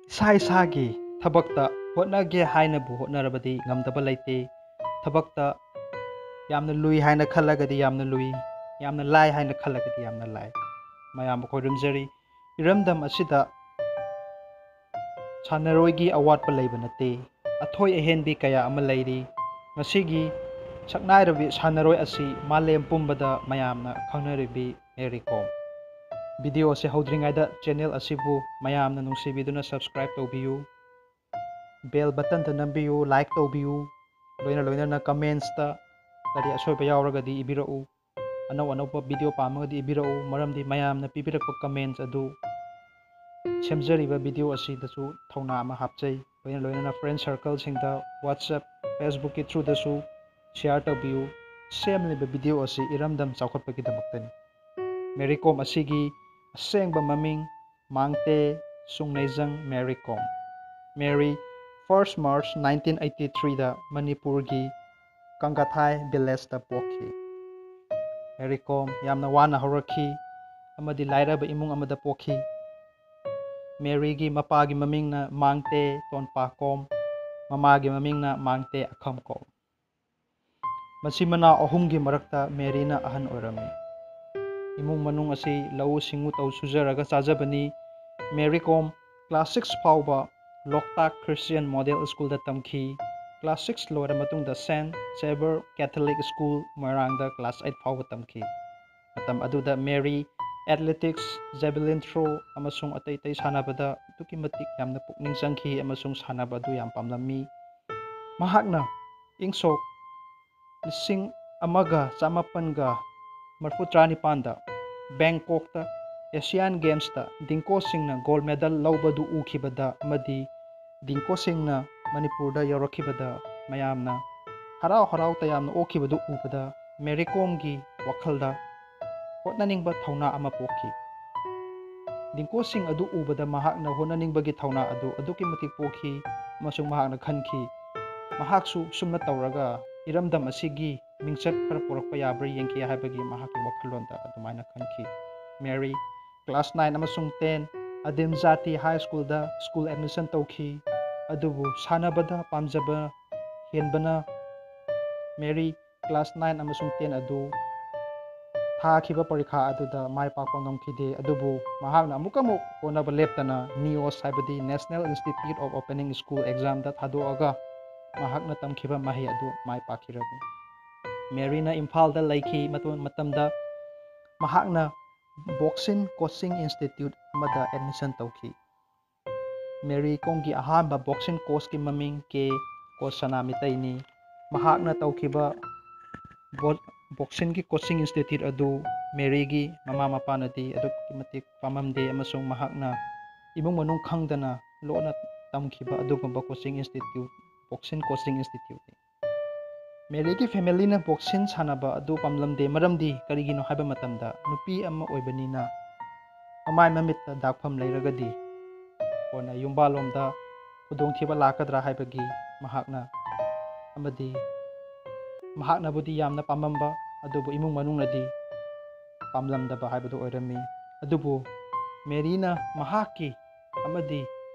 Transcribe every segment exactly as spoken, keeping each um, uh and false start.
ꯏꯁꯥ ꯏꯁꯥꯒꯤ ꯊꯕꯛꯇ ꯍꯣꯠꯅꯒꯦ ꯍꯥꯏꯅꯕꯨ ꯍꯣꯠꯅꯔꯕꯗꯤ ꯉꯝꯗꯕ ꯂꯩꯇꯦ꯫ ꯊꯕꯛꯇ ꯌꯥꯝꯅ ꯂꯨꯏ ꯍꯥꯏꯅ ꯈꯜꯂꯒꯗꯤ ꯌꯥꯝꯅ ꯂꯨꯏ, ꯌꯥꯝꯅ ꯂꯥꯏ ꯍꯥꯏꯅ ꯈꯜꯂꯒꯗꯤ ꯌꯥꯝꯅ ꯂꯥꯏ꯫ ꯃꯌꯥꯝꯕꯨ ꯈꯣꯏꯔꯨꯝꯖꯔꯤ꯫ ꯏꯔꯝꯗꯝ ꯑꯁꯤꯗ ꯁꯥꯟꯅꯔꯣꯏꯒꯤ ꯑꯋꯥꯠꯄ ꯂꯩꯕ ꯅꯠꯇꯦ꯫ ꯑꯊꯣꯏ ꯑꯍꯦꯟꯕꯤ ꯀꯌꯥ ꯑꯃ ꯂꯩꯔꯤ꯫ ꯉꯁꯤꯒꯤ ꯁꯛꯅꯥꯏꯔꯕꯤ ꯁꯥꯟꯅꯔꯣꯏ ꯑꯁꯤ ꯃꯥꯂꯦꯝ ꯄꯨꯝꯕꯗ ꯃꯌꯥꯝꯅ ꯈꯪꯅꯔꯤꯕꯤ ꯃꯦꯔꯤ ꯀꯣꯝ꯫ ꯚꯤꯗꯤꯑꯣ ꯑꯁꯤ ꯍꯧꯗ꯭ꯔꯤꯉꯩꯗ ꯆꯦꯅꯦꯜ ꯑꯁꯤꯕꯨ ꯃꯌꯥꯝꯅ ꯅꯨꯡꯁꯤꯕꯤꯗꯨꯅ subscribe ꯇꯧꯕꯤꯌꯨ, bell buttonꯗ ꯅꯝꯕꯤꯌꯨ, like ꯇꯧꯕꯤꯌꯨ, ꯂꯣꯏꯅ ꯂꯣꯏꯅꯅ commentsꯇ ꯀꯔꯤ ꯑꯁꯣꯏꯕ ꯌꯥꯎꯔꯒꯗꯤ ꯏꯕꯤꯔꯛꯎ꯫ ꯑꯅꯧ ꯑꯅꯧꯕ ꯚꯤꯗꯤꯑꯣ ꯄꯥꯝꯃꯒꯗꯤ ꯏꯕꯤꯔꯛꯎ, ꯃꯔꯝꯗꯤ ꯃꯌꯥꯝꯅ ꯄꯤꯕꯤꯔꯛꯄ comments ꯑꯗꯨ ꯁꯦꯝꯖꯔꯤꯕ ꯚꯤꯗꯤꯑꯣ ꯑꯁꯤꯗꯁꯨ ꯊꯧꯅꯥ ꯑꯃ ꯍꯥꯞꯆꯩ꯫ ꯂꯣꯏꯅ ꯂꯣꯏꯅꯅ friend circleꯁꯤꯡꯗ WhatsApp, Facebookꯀꯤ throughꯗꯁꯨ share ꯇꯧꯕꯤꯌꯨ꯫ ꯁꯦꯝꯂꯤꯕ ꯚꯤꯗꯤꯑꯣ ꯑꯁꯤ ꯏꯔꯝꯗꯝ ꯆꯥꯎꯈꯠꯄꯒꯤꯗꯃꯛꯇꯅꯤ꯫ ꯃꯦꯔꯤ ꯀꯣꯝ ꯑꯁꯤꯒꯤ ꯑꯁꯦꯡꯕ ꯃꯃꯤꯡ ꯃꯥꯡꯇꯦ ꯁꯨꯡꯅꯩꯖꯪ ꯃꯦꯔꯤ ꯀꯣꯝ꯫ Mary first March nineteen eighty threeꯗ ꯃꯅꯤꯄꯨꯔꯒꯤ ꯀꯪꯒꯥꯊꯥꯏ villageꯇ ꯄꯣꯛꯈꯤ꯫ ꯃꯦꯔꯤ ꯀꯣꯝ ꯌꯥꯝꯅ ꯋꯥꯅ ꯍꯧꯔꯛꯈꯤ ꯑꯃꯗꯤ ꯂꯥꯏꯔꯕ ꯏꯃꯨꯡ ꯑꯃꯗ ꯄꯣꯛꯈꯤ꯫ ꯃꯦꯔꯤꯒꯤ ꯃꯄꯥꯒꯤ ꯃꯃꯤꯡꯅ ꯃꯥꯡꯇꯦ ꯇꯣꯟꯄꯥꯀꯣꯝ, ꯃꯃꯥꯒꯤ ꯃꯃꯤꯡꯅ ꯃꯥꯡꯇꯦ ꯑꯈꯝꯀꯣꯝ꯫ ꯃꯆꯤꯟ ꯃꯅꯥꯎ ꯑꯍꯨꯝꯒꯤ ꯃꯔꯛꯇ ꯃꯦꯔꯤꯅ ꯑꯍꯟ ꯑꯣꯏꯔꯝꯃꯤ꯫ ꯏꯃꯨꯡ ꯃꯅꯨꯡ ꯑꯁꯤ ꯂꯧꯎ ꯁꯤꯡꯎ ꯇꯧ ꯁꯨꯖꯔꯒ ꯆꯥꯖꯕꯅꯤ꯫ ꯃꯦꯔꯤ ꯀꯣꯝ class six ꯐꯥꯎꯕ ꯂꯣꯛꯇꯥꯛ Christian Model Schoolꯗ ꯇꯝꯈꯤ꯫ Class six ꯂꯣꯏꯔ ꯃꯇꯨꯡꯗ Saint Xavier Catholic School ꯃꯣꯏꯔꯥꯡꯗ class eight ꯐꯥꯎꯕ ꯇꯝꯈꯤ꯫ ꯃꯇꯝ ꯑꯗꯨꯗ ꯃꯦꯔꯤ athletics, javelin throw ꯑꯃꯁꯨꯡ ꯑꯇꯩ ꯑꯇꯩ ꯁꯥꯟꯅꯕꯗ ꯑꯗꯨꯛꯀꯤ ꯃꯇꯤꯛ ꯌꯥꯝꯅ ꯄꯨꯛꯅꯤꯡ ꯆꯪꯈꯤ ꯑꯃꯁꯨꯡ ꯁꯥꯟꯅꯕ ꯑꯗꯨ ꯌꯥꯝ ꯄꯥꯝꯂꯝꯃꯤ꯫ ꯃꯍꯥꯛꯅ ꯏꯪ ꯁꯣꯛ ꯂꯤꯁꯤꯡ ꯑꯃꯒ ꯆꯃꯥꯄꯟꯒ ꯃꯔꯤꯐꯨꯇꯔꯥꯅꯤꯄꯥꯟꯗ ꯕꯦꯡꯀꯣꯛꯇ Asian Gamesꯇ ꯗꯤꯡꯀꯣ ꯁꯤꯡꯅ gold medal ꯂꯧꯕꯗꯨ ꯎꯈꯤꯕꯗ ꯑꯃꯗꯤ ꯗꯤꯡꯀꯣ ꯁꯤꯡꯅ ꯃꯅꯤꯄꯨꯔꯗ ꯌꯧꯔꯛꯈꯤꯕꯗ ꯃꯌꯥꯝꯅ ꯍꯔꯥꯎ ꯍꯔꯥꯎ ꯇꯌꯥꯝꯅ ꯑꯣꯛꯈꯤꯕꯗꯨ ꯎꯕꯗ ꯃꯦꯔꯤ ꯀꯣꯝꯒꯤ ꯋꯥꯈꯜꯗ ꯍꯣꯠꯅꯅꯤꯡꯕ ꯊꯧꯅꯥ ꯑꯃ ꯄꯣꯛꯈꯤ꯫ ꯗꯤꯡꯀꯣ ꯁꯤꯡ ꯑꯗꯨ ꯎꯕꯗ ꯃꯍꯥꯛꯅ ꯍꯣꯠꯅꯅꯤꯡꯕꯒꯤ ꯊꯧꯅꯥ ꯑꯗꯨ ꯑꯗꯨꯛꯀꯤ ꯃꯇꯤꯛ ꯄꯣꯛꯈꯤ ꯑꯃꯁꯨꯡ ꯃꯍꯥꯛꯅ ꯈꯟꯈꯤ, ꯃꯍꯥꯛꯁꯨ ꯁꯨꯝꯅ ꯇꯧꯔꯒ ꯏꯔꯝꯗꯝ ꯑꯁꯤꯒꯤ ꯃꯤꯡꯆꯠ ꯈꯔ ꯄꯨꯔꯛꯄ ꯌꯥꯕ꯭ꯔꯥ ꯌꯦꯡꯈꯤ ꯍꯥꯏꯕꯒꯤ ꯃꯍꯥꯛꯀꯤ ꯋꯥꯈꯜꯂꯣꯟꯗ ꯑꯗꯨꯃꯥꯏꯅ ꯈꯟꯈꯤ꯫ ꯃꯦꯔꯤ class nine ꯑꯃꯁꯨꯡ ten ꯑꯗꯤꯝ ꯖꯥꯇꯤ ꯍꯥꯏ ꯁ꯭ꯀꯨꯜꯗ ꯁ꯭ꯀꯨꯜ ꯑꯦꯗꯃꯤꯁꯟ ꯇꯧꯈꯤ꯫ ꯑꯗꯨꯕꯨ ꯁꯥꯟꯅꯕꯗ ꯄꯥꯝꯖꯕ ꯍꯦꯟꯕꯅ ꯃꯦꯔꯤ ꯀ꯭ꯂꯥꯁ ꯅꯥꯏꯟ ꯑꯃꯁꯨꯡ ꯇꯦꯟ ꯑꯗꯨ ꯊꯥꯈꯤꯕ ꯄꯔꯤꯈꯥ ꯑꯗꯨꯗ ꯃꯥꯏ ꯄꯥꯛꯄ ꯉꯝꯈꯤꯗꯦ꯫ ꯑꯗꯨꯕꯨ ꯃꯍꯥꯛꯅ ꯑꯃꯨꯛꯀ ꯑꯃꯨꯛ ꯍꯣꯠꯅꯕ ꯂꯦꯞꯇꯅ ꯅꯤꯑꯣꯁ, ꯍꯥꯏꯕꯗꯤ National Institute of Opening School Examꯗ ꯊꯥꯗꯣꯛꯑꯒ ꯃꯍꯥꯛꯅ ꯇꯝꯈꯤꯕ ꯃꯍꯩ ꯑꯗꯨ ꯃꯥꯏ ꯄꯥꯛꯈꯤꯔꯝꯃꯤ꯫ ꯃꯦꯔꯤꯅ ꯏꯝꯐꯥꯜꯗ ꯂꯩꯈꯤ ꯃꯇꯝ-, ꯃꯇꯝꯗ ꯃꯍꯥꯛꯅ ꯕꯣꯛꯁꯤꯡ ꯀꯣꯆꯤꯡ ꯏꯟꯁꯇꯤꯇ꯭ꯌꯨꯠ ꯑꯃꯗ ꯑꯦꯗꯃꯤꯁꯟ ꯇꯧꯈꯤ꯫ ꯃꯦꯔꯤ ꯀꯣꯝꯒꯤ ꯑꯍꯥꯟꯕ ꯕꯣꯛꯁꯤꯡ ꯀꯣꯆꯀꯤ ꯃꯃꯤꯡ ꯀꯦ ꯀꯣꯆ ꯁꯅꯥꯃꯤꯇꯩꯅꯤ꯫ ꯃꯍꯥꯛꯅ ꯇꯧꯈꯤꯕ ꯕꯣ-, ꯕꯣꯛꯁꯤꯡꯒꯤ ꯀꯣꯆꯤꯡ ꯏꯟꯁꯇꯤꯇ꯭ꯌꯨꯠ ꯑꯗꯨ ꯃꯦꯔꯤꯒꯤ ꯃꯃꯥ ꯃꯄꯥꯅꯗꯤ ꯑꯗꯨꯛꯀꯤ ꯃꯇꯤꯛ ꯄꯥꯝꯂꯝꯗꯦ ꯑꯃꯁꯨꯡ ꯃꯍꯥꯛꯅ ꯏꯃꯨꯡ ꯃꯅꯨꯡ ꯈꯪꯗꯅ ꯂꯣꯟꯅ ꯇꯝꯈꯤꯕ ꯑꯗꯨꯒꯨꯝꯕ ꯀꯣꯆꯤꯡ ꯏꯟꯁꯇꯤꯇ꯭ꯌꯨꯠ, ꯕꯣꯛꯁꯤꯡ ꯀꯣꯆꯤꯡ ꯏꯟꯁꯇꯤꯇ꯭ꯌꯨꯠꯅꯤ꯫ ꯃꯦꯔꯤꯒꯤ ꯐꯦꯃꯤꯂꯤꯅ ꯕꯣꯛꯁꯤꯡ ꯁꯥꯟꯅꯕ ꯑꯗꯨ ꯄꯥꯝꯂꯝꯗꯦ, ꯃꯔꯝꯗꯤ ꯀꯔꯤꯒꯤꯅꯣ ꯍꯥꯏꯕ ꯃꯇꯝꯗ ꯅꯨꯄꯤ ꯑꯃ ꯑꯣꯏꯕꯅꯤꯅ ꯃꯃꯥꯏ ꯃꯃꯤꯠꯇ ꯗꯥꯛꯐꯝ ꯂꯩꯔꯒꯗꯤ ꯀꯣꯟꯅ ꯌꯨꯝꯕꯥꯜꯂꯣꯝꯗ ꯈꯨꯗꯣꯡꯊꯤꯕ ꯂꯥꯛꯀꯗ꯭ꯔꯥ ꯍꯥꯏꯕꯒꯤ ꯃꯍꯥꯛꯅ, ꯑꯃꯗꯤ ꯃꯍꯥꯛꯅꯕꯨꯗꯤ ꯌꯥꯝꯅ ꯄꯥꯝꯂꯝꯕ, ꯑꯗꯨꯕꯨ ꯏꯃꯨꯡ ꯃꯅꯨꯡꯅꯗꯤ ꯄꯥꯝꯂꯝꯗꯕ ꯍꯥꯏꯕꯗꯨ ꯑꯣꯏꯔꯝꯃꯤ꯫ ꯑꯗꯨꯕꯨ ꯃꯦꯔꯤꯅ ꯃꯍꯥꯛꯀꯤ ꯑꯃꯗꯤ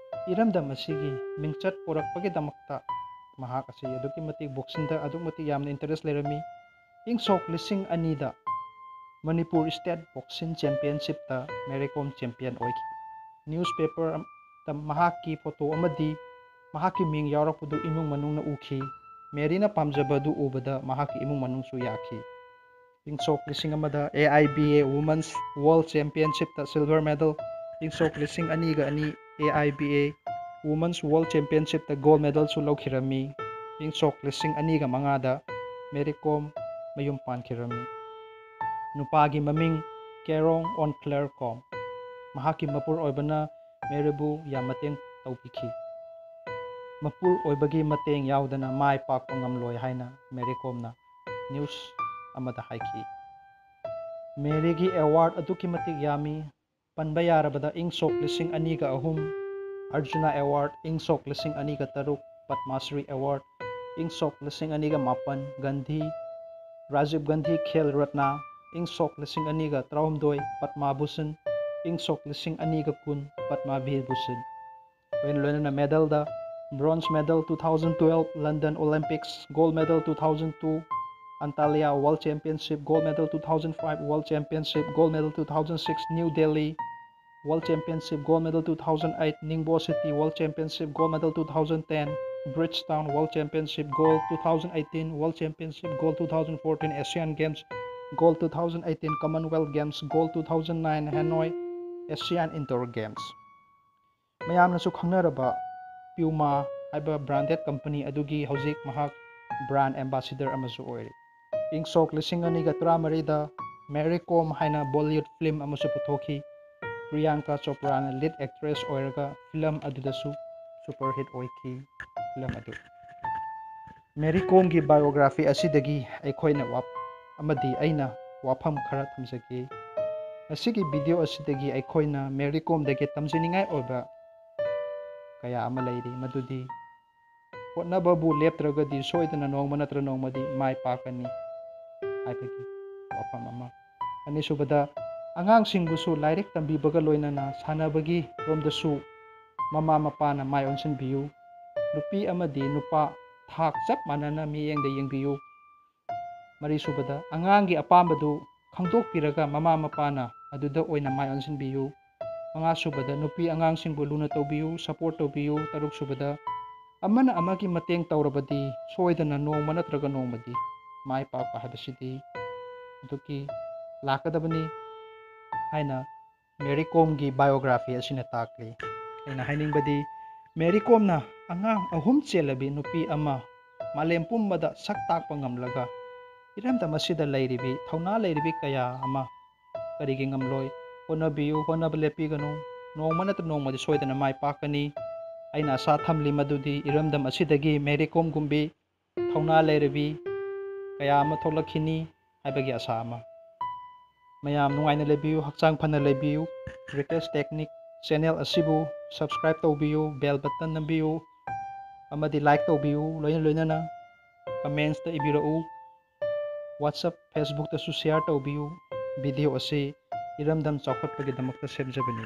ꯏꯔꯝꯗꯝ ꯑꯁꯤꯒꯤ ꯃꯤꯡꯆꯠ ꯄꯨꯔꯛꯄꯒꯤꯗꯃꯛꯇ ꯃꯍꯥꯛ ꯑꯁꯤ ꯑꯗꯨꯛꯀꯤ ꯃꯇꯤꯛ ꯕꯣꯛꯁꯤꯡꯗ ꯑꯗꯨꯛꯀꯤ ꯃꯇꯤꯛ ꯌꯥꯝꯅ ꯏꯟꯇꯔꯦꯁ ꯂꯩꯔꯝꯃꯤ꯫ ꯏꯪ ꯁꯣꯛ ꯂꯤꯁꯤꯡ ꯑꯅꯤꯗ ꯃꯅꯤꯄꯨꯔ ꯁ꯭ꯇꯦꯠ ꯕꯣꯛꯁꯤꯡ ꯆꯦꯝꯄꯤꯌꯟꯁꯤꯞꯇ ꯃꯦꯔꯤ ꯀꯣꯝ ꯆꯦꯝꯄꯤꯌꯟ ꯑꯣꯏꯈꯤ꯫ ꯅ꯭ꯌꯨꯁꯄꯦꯄꯔꯗ ꯃꯍꯥꯛꯀꯤ ꯐꯣꯇꯣ ꯑꯃꯗꯤ ꯃꯍꯥꯛꯀꯤ ꯃꯤꯡ ꯌꯥꯎꯔꯛꯄꯗꯨ ꯏꯃꯨꯡ ꯃꯅꯨꯡꯅ ꯎꯈꯤ꯫ ꯃꯦꯔꯤꯅ ꯄꯥꯝꯖꯕ ꯑꯗꯨ ꯎꯕꯗ ꯃꯍꯥꯛꯀꯤ ꯏꯃꯨꯡ ꯃꯅꯨꯡꯁꯨ ꯌꯥꯈꯤ꯫ ꯏꯪ ꯁꯣꯛ ꯂꯤꯁꯤꯡ ꯑꯃꯗ A I B A Women's World Championshipꯇ silver medal, ꯏꯪ ꯁꯣꯛ ꯂꯤꯁꯤꯡ ꯑꯅꯤꯒ ꯑꯅꯤ A I B A Women's World Championshipꯇ gold medalꯁꯨ ꯂꯧꯈꯤꯔꯝꯃꯤ꯫ ꯏꯪ ꯁꯣꯛ ꯂꯤꯁꯤꯡ ꯑꯅꯤꯒ ꯃꯉꯥꯗ ꯃꯦꯔꯤ ꯀꯣꯝ ꯃꯌꯨꯝ ꯄꯥꯟꯈꯤꯔꯝꯃꯤ꯫ ꯅꯨꯄꯥꯒꯤ ꯃꯃꯤꯡ ꯀꯦꯔꯣꯡ ꯑꯣꯟ ꯀ꯭ꯂꯦꯔ ꯀꯣꯝ꯫ ꯃꯍꯥꯛꯀꯤ ꯃꯄꯨꯔꯣꯏꯕꯅ ꯃꯦꯔꯤꯕꯨ ꯌꯥꯝ ꯃꯇꯦꯡ ꯇꯧꯕꯤꯈꯤ꯫ ꯃꯄꯨꯔꯣꯏꯕꯒꯤ ꯃꯇꯦꯡ ꯌꯥꯎꯗꯅ ꯃꯥꯏ ꯄꯥꯛꯄ ꯉꯝꯂꯣꯏ ꯍꯥꯏꯅ ꯃꯦꯔꯤ ꯀꯣꯝꯅ ꯅ꯭ꯌꯨꯁ ꯑꯃꯗ ꯍꯥꯏꯈꯤ꯫ ꯃꯦꯔꯤꯒꯤ ꯑꯦꯋꯥꯔꯗ ꯑꯗꯨꯛꯀꯤ ꯃꯇꯤꯛ ꯌꯥꯝꯃꯤ꯫ ꯄꯟꯕ ꯌꯥꯔꯕꯗ ꯏꯪ ꯁꯣꯛ ꯂꯤꯁꯤꯡ ꯑꯅꯤꯒ ꯑꯍꯨꯝ ꯑꯔꯖꯨꯅꯥ ꯑꯦꯋꯥꯔꯗ, ꯏꯪ ꯁꯣꯛ ꯂꯤꯁꯤꯡ ꯑꯅꯤꯒ ꯇꯔꯨꯛ ꯄꯗꯃꯥꯁ꯭ꯔꯤ ꯑꯦꯋꯥꯔꯗ, ꯏꯪ ꯁꯣꯛ ꯂꯤꯁꯤꯡ ꯑꯅꯤꯒ ꯃꯥꯄꯟ ꯒꯥꯟꯙꯤ, ꯔꯥꯖꯤꯕ ꯒꯥꯟꯙꯤ ꯈꯦꯜ ꯔꯠꯅꯥ, ꯏꯪ ꯁꯣꯛ ꯂꯤꯁꯤꯡ ꯑꯅꯤꯒ ꯇꯔꯥꯍꯨꯝꯗꯣꯏ ꯄꯗꯃꯥ ꯚꯨꯁꯟ, ꯏꯪ ꯁꯣꯛ ꯂꯤꯁꯤꯡ ꯑꯅꯤꯒ ꯀꯨꯟ Padma Vibhushan꯫ ꯂꯣꯏꯅ ꯂꯣꯏꯅꯅ medal ꯗ bronze medal two thousand twelve London Olympics, gold medal two thousand two Antalya World Championship, gold medal two thousand five World Championship, gold medal two thousand six New Delhi World Championship, gold medal two thousand eight Ningbo City World Championship, gold medal two thousand ten Bridgetown World Championship, gold two thousand eighteen World Championship, gold two thousand fourteen Asian Games, gold two thousand eighteen Commonwealth Games, gold two thousand nine Hanoi Asian Indoor Games꯫ ꯃꯌꯥꯝꯅꯁꯨ ꯈꯪꯅꯔꯕ Puma ꯍꯥꯏꯕ branded company ꯑꯗꯨꯒꯤ ꯍꯧꯖꯤꯛ ꯃꯍꯥꯛ brand ambassador ꯑꯃꯁꯨ ꯑꯣꯏꯔꯤ꯫ ꯏꯪ ꯁꯣꯛ ꯂꯤꯁꯤꯡ ꯑꯅꯤꯒ ꯇꯔꯥꯃꯔꯤꯗ Mary Kom ꯍꯥꯏꯅ Bollywood film ꯑꯃꯁꯨ ꯄꯨꯊꯣꯛꯈꯤ꯫ ꯄ꯭ꯔꯤꯌꯥꯡꯀꯥ ꯆꯣꯄ꯭ꯔꯥꯅ lead actress ꯑꯣꯏꯔꯒ film ꯑꯗꯨꯗꯁꯨ super hit ꯑꯣꯏꯈꯤ꯫ Film ꯑꯗꯨ Mary Komꯒꯤ biography ꯑꯁꯤꯗꯒꯤ ꯑꯩꯈꯣꯏꯅ ꯋꯥ-, ꯑꯃꯗꯤ ꯑꯩꯅ ꯋꯥꯐꯝ ꯈꯔ ꯊꯝꯖꯒꯦ꯫ ꯉꯁꯤꯒꯤ video ꯑꯁꯤꯗꯒꯤ ꯑꯩꯈꯣꯏꯅ Mary Komꯗꯒꯤ ꯇꯝꯖꯅꯤꯡꯉꯥꯏ ꯑꯣꯏꯕ ꯀꯌꯥ ꯑꯃ ꯂꯩꯔꯤ, ꯃꯗꯨꯗꯤ ꯍꯣꯠꯅꯕꯕꯨ ꯂꯦꯞꯇ꯭ꯔꯒꯗꯤ ꯁꯣꯏꯗꯅ ꯅꯣꯡꯃ ꯅꯠꯇ꯭ꯔ ꯅꯣꯡꯃꯗꯤ ꯃꯥꯏ ꯄꯥꯛꯀꯅꯤ ꯍꯥꯏꯕꯒꯤ ꯋꯥꯐꯝ ꯑꯃ꯫ ꯑꯅꯤꯁꯨꯕꯗ, ꯑꯉꯥꯡꯁꯤꯡꯕꯨꯁꯨ ꯂꯥꯏꯔꯤꯛ ꯇꯝꯕꯤꯕꯒ ꯂꯣꯏꯅꯅ ꯁꯥꯟꯅꯕꯒꯤ ꯔꯣꯝꯗꯁꯨ ꯃꯃꯥ ꯃꯄꯥꯅ ꯃꯥꯏ ꯑꯣꯟꯁꯤꯟꯕꯤꯌꯨ꯫ ꯅꯨꯄꯤ ꯑꯃꯗꯤ ꯅꯨꯄꯥ ꯊꯥꯛ ꯆꯞ ꯃꯥꯟꯅꯅ ꯃꯤꯠꯌꯦꯡꯗ ꯌꯦꯡꯕꯤꯌꯨ꯫ ꯃꯔꯤꯁꯨꯕꯗ, ꯑꯉꯥꯡꯒꯤ ꯑꯄꯥꯝꯕꯗꯨ ꯈꯪꯗꯣꯛꯄꯤꯔꯒ ꯃꯃꯥ ꯃꯄꯥꯅ ꯑꯗꯨꯗ ꯑꯣꯏꯅ ꯃꯥꯏ ꯑꯣꯟꯁꯤꯟꯕꯤꯌꯨ꯫ ꯃꯉꯥꯁꯨꯕꯗ, ꯅꯨꯄꯤ ꯑꯉꯥꯡꯁꯤꯡꯕꯨ ꯂꯨꯅ ꯇꯧꯕꯤꯌꯨ, support ꯇꯧꯕꯤꯌꯨ꯫ ꯇꯔꯨꯛꯁꯨꯕꯗ, ꯑꯃꯅ ꯑꯃꯒꯤ ꯃꯇꯦꯡ ꯇꯧꯔꯕꯗꯤ ꯁꯣꯏꯗꯅ ꯅꯣꯡꯃ ꯅꯠꯇ꯭ꯔꯒ ꯅꯣꯡꯃꯗꯤ ꯃꯥꯏ ꯄꯥꯛꯄ ꯍꯥꯏꯕꯁꯤꯗꯤ ꯑꯗꯨꯒꯤ ꯂꯥꯛꯀꯗꯕꯅꯤ ꯍꯥꯏꯅ Mary Komꯒꯤ biography ꯑꯁꯤꯅ ꯇꯥꯛꯂꯤ꯫ ꯑꯩꯅ ꯍꯥꯏꯅꯤꯡꯕꯗꯤ, Mary Komꯅ ꯑꯉꯥꯡ ꯑꯍꯨꯝ ꯆꯦꯜꯂꯕꯤ ꯅꯨꯄꯤ ꯑꯃ ꯃꯥꯂꯦꯝ ꯄꯨꯝꯕꯗ ꯁꯛ ꯇꯥꯛꯄ ꯉꯝꯂꯒ ꯏꯔꯝꯗꯝ ꯑꯁꯤꯗ ꯂꯩꯔꯤꯕꯤ ꯊꯧꯅꯥ ꯂꯩꯔꯤꯕꯤ ꯀꯌꯥ ꯑꯃ ꯀꯔꯤꯒꯤ ꯉꯝꯂꯣꯏ? ꯍꯣꯠꯅꯕꯤꯌꯨ, ꯍꯣꯠꯅꯕ ꯂꯦꯞꯄꯤꯒꯅꯨ꯫ ꯅꯣꯡꯃ ꯅꯠꯇ꯭ꯔ ꯅꯣꯡꯃꯗꯤ ꯁꯣꯏꯗꯅ ꯃꯥꯏ ꯄꯥꯛꯀꯅꯤ꯫ ꯑꯩꯅ ꯑꯁꯥ ꯊꯝꯂꯤ ꯃꯗꯨꯗꯤ ꯏꯔꯝꯗꯝ ꯑꯁꯤꯗꯒꯤ Mary Komꯒꯨꯝꯕꯤ ꯊꯧꯅꯥ ꯂꯩꯔꯕꯤ ꯀꯌꯥ ꯑꯃ ꯊꯣꯛꯂꯛꯈꯤꯅꯤ ꯍꯥꯏꯕꯒꯤ ꯑꯁꯥ ꯑꯃ꯫ ꯃꯌꯥꯝ ꯅꯨꯡꯉꯥꯏꯅ ꯂꯩꯕꯤꯌꯨ, ꯍꯛꯆꯥꯡ ꯐꯅ ꯂꯩꯕꯤꯌꯨ꯫ Ritesh Technique channel ꯑꯁꯤꯕꯨ subscribe ꯇꯧꯕꯤꯌꯨ, bell button ꯅꯝꯕꯤꯌꯨ, ꯑꯃꯗꯤ like ꯇꯧꯕꯤꯌꯨ꯫ ꯂꯣꯏꯅ ꯂꯣꯏꯅꯅ commentsꯇ ꯏꯕꯤꯔꯛꯎ꯫ WhatsApp, Facebookꯇꯁꯨ share ꯇꯧꯕꯤꯌꯨ꯫ Video ꯑꯁꯤ ꯏꯔꯝꯗꯝ ꯆꯥꯎꯈꯠꯄꯒꯤꯗꯃꯛꯇ ꯁꯦꯝꯖꯕꯅꯤ꯫